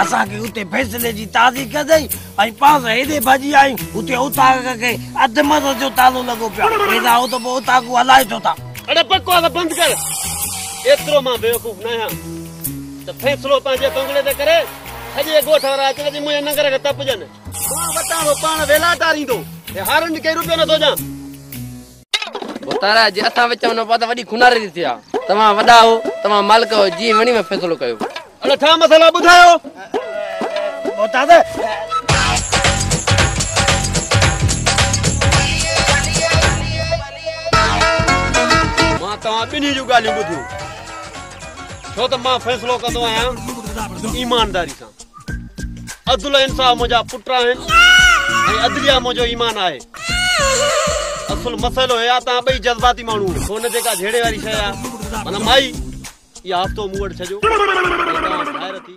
اسان کي اتي فيصلي جي تاريخ ڏئي ۽ پاڻ هيڏي ڀڄي آيون. اتي اوطاق کي اڌ مرض جو تالو لڳو پيو آهي. هيڏا آهو ته پوء اوطاقون هلائي ڇو ٿا؟ اڙي بڪواس بند ڪر. ايترو مان بيوقوف ناهيان ته فيصلو پنهنجي بنگلي تي ڪري سڄي ڳوٺ وارا اچن اچي منهنجي ننگر کي تپجن. مان وٽان ٿو پاڻ ويلا ٽاريندو. هي هارن کي روپيو نٿو ڏيان. ڀوتارا جي اسان وچ ۾ نه پئو ته وڏي خوناري ٿي ٿئي ها. توهان وڏا آهو، توهان مالڪ آهو، جيئن وڻيو فيصلو ڪيو. اڙي ڇا مسئلا ٻڌايو. ڀوتار. مان توهان ٻنهي جون ڳالهيون ٻڌيون، ڇو ته مان فيصلو ڪندو آهيان ايمانداري سان. عدل ۽ انصاف منهنجا پٽ آهن ۽ عدليه منهنجو ايمان آهي. اصل مسئلو هي آ توهان ٻئي جذباتي ماڻهو آهيو. سون جيڪا جهيڙي واري شيء آ معنيٰ مائي اها هفتو مون وٽ ڇڏيو ۽ توهان ڀائر ٿي.